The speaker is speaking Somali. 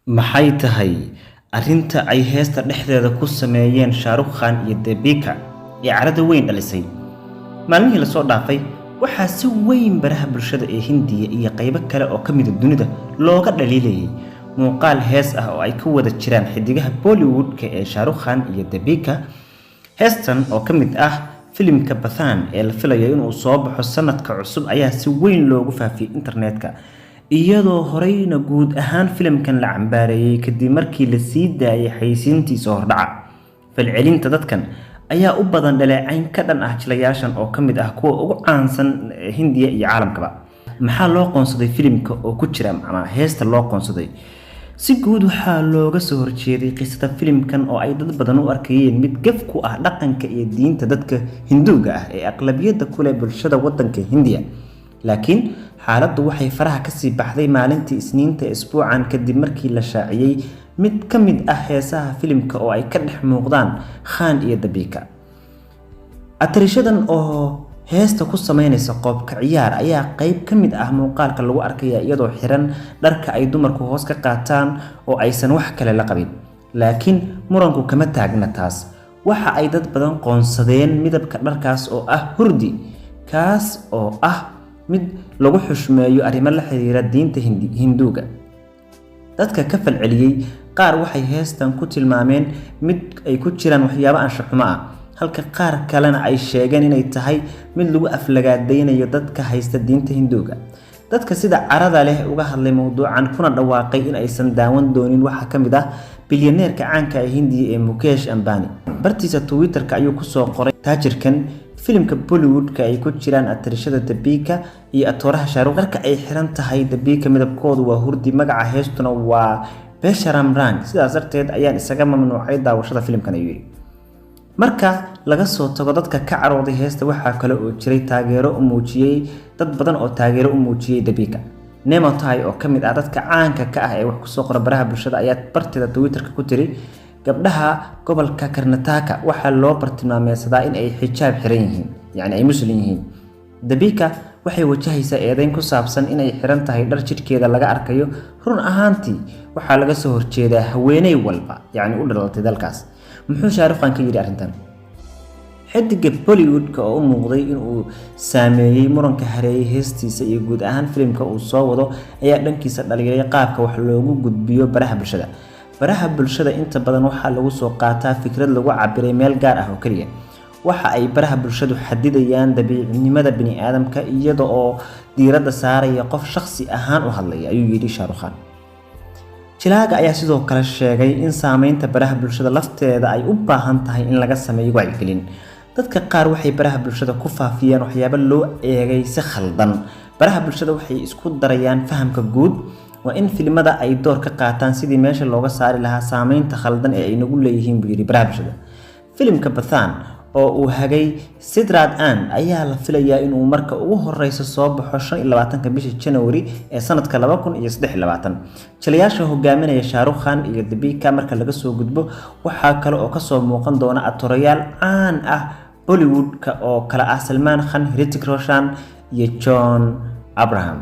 Maxay tahay arrinta ay heesta dhexdeeda ku sameeyeen Shah Rukh Khan iyo Deepika ee carada weyn dhalisay? Maalmihii la soo dhaafay waxaa si weyn baraha bulshada ee Hindiya iyo qaybo kale oo ka mid ah dunida looga dhaliilayay muuqaal hees ah oo ay ku wada jiraan xiddigaha Bollywood-ka ee Shah Rukh Khan iyo Deepika. Heestan oo ka mid ah filimka Pathaan ee la filayo inuu soo baxo sanadka cusub ayaa si weyn loogu faafiyay internetka, iyadoo horeyna guud ahaan filimkan la cambaareeyay kadib markii la sii daayay xayeysiintiisa hordhaca. Falcelinta dadkan ayaa u badan dhaleecayn ka dhan ah jilayaashan oo ka mid ah kuwa ugu caansan Hindiya iyo caalamkaba. Maxaa loo qoonsaday filimka oo ku jira ama heesta loo qoonsaday? Si guud waxaa looga soo horjeeday qisada filimkan oo ay dad badan u arkayeen mid gaf ku ah dhaqanka iyo diinta dadka Hinduuga ah ee aqlabiyadda ku leh bulshada waddanka Hindiya. Laakiin xaaladdu waxay faraha kasii baxday maalintii Isniinta isbuucan kadib markii la shaaciyay mid ka mid ah heesaha filimka oo ay ka dhex muuqdaan Khan iyo Deepika. Atariishadan oo heesta ku sameynaysa qoobka ciyaar ayaa qayb ka mid ah muuqaalka lagu arkaya iyadoo xiran dharka ay dumarku hoos ka qaataan oo aysan wax kale la qabin. Laakiin muranku kama taagna taas. Waxa ay dad badan qoonsadeen midabka dharkaas oo ah hurdi, kaas oo ah mid lagu xushmeeyo arrimo la xiriira diinta Hinduuga. Dadka ka falceliyay qaar waxay heestan ku tilmaameen mid ay ku jiraan waxyaabo anshaxumo ah, halka qaar kalena ay sheegeen inay tahay mid lagu aflagaadaynayo dadka haysta diinta Hinduuga. Dadka sida carada leh uga hadlay mowduucan kuna dhawaaqay in aysan daawan doonin waxaa ka mid ah bilyaneerka caanka ee Hindiya ee Mukesh Ambani. Bartiisa Twitter-ka ayuu kusoo qoray taajirkan: "Filimka Bollywood-ka ay ku jiraan atarishada Deepika iyo atooraha Shah Rukh, dharka ay xiran tahay Deepika midabkoodu waa hurdi, magaca heestuna waa Besharam Rang, sidaas darteed ayaan isaga mamnuucay daawashada filimkan," ayuu yidhi. Marka laga soo tago dadka ka carooday heesta, waxaa kale oo jiray taageero u muujiyey dad badan oo taageero u muujiyey Deepika. Nemotai oo ka mid ah dadka caanka ka ah ee wax kusoo qora baraha bulshada ayaa barteeda Twitter-ka ku tiri: "Gabdhaha gobolka Karnataka waxaa loo bartilmaameedsadaa in ay xijaab xiran yihiin, yacni ay Muslim yihiin. Deepika waxay wajahaysaa eedeyn ku saabsan inay xiran tahay dhar jidhkeeda laga arkayo. Run ahaantii waxaa laga soo horjeedaa haweeney walba, yacni u dhalatay dalkaas." Muxuu Shah Rukh Khan ka yidhi arrintan? Xidiga Bollywood-ka oo u muuqday inuu saameeyey muranka hareeyay heestiisa iyo guud ahaan filimka uu soo wado ayaa dhankiisa dhaliilay qaabka wax loogu gudbiyo baraha bulshada. "Baraha bulshada inta badan waxaa lagu soo qaataa fikrad lagu cabiray meel gaar ah oo keliya. Waxa ay baraha bulshadu xadidayaan dabiicinimada bini'aadamka iyada oo diiradda saaraya qof shakhsi ahaan u hadlaya," ayuu yidhi Shah Rukh Khan. Jilaaga ayaa sidoo kale sheegay in saameynta baraha bulshada lafteeda ay u baahan tahay in laga sameeyo wacyigelin. "Dadka qaar waxay baraha bulshada ku faafiyaan waxyaabo loo eegay si khaldan. Baraha bulshada waxay isku darayaan fahamka guud. Waa in filimada ay door ka qaataan sidii meesha looga saari lahaa saameynta khaldan ee ay nagu leeyihiin," buu yidhi baraha bulshada. Filimka Pathaan oo uu hagay Siddharth Anand ayaa la filayaa inuu marka ugu horeysa soo baxo 25-ka bisha January ee sanadka 2023. Jilayaasha hogaaminaya Shah Rukh Khan iyo Deepika marka laga soo gudbo, waxaa kale oo kasoo muuqan doona atorayaal caan ah Bollywood-ka oo kala ah Salman Khan, Hrithik Roshan iyo John Abraham.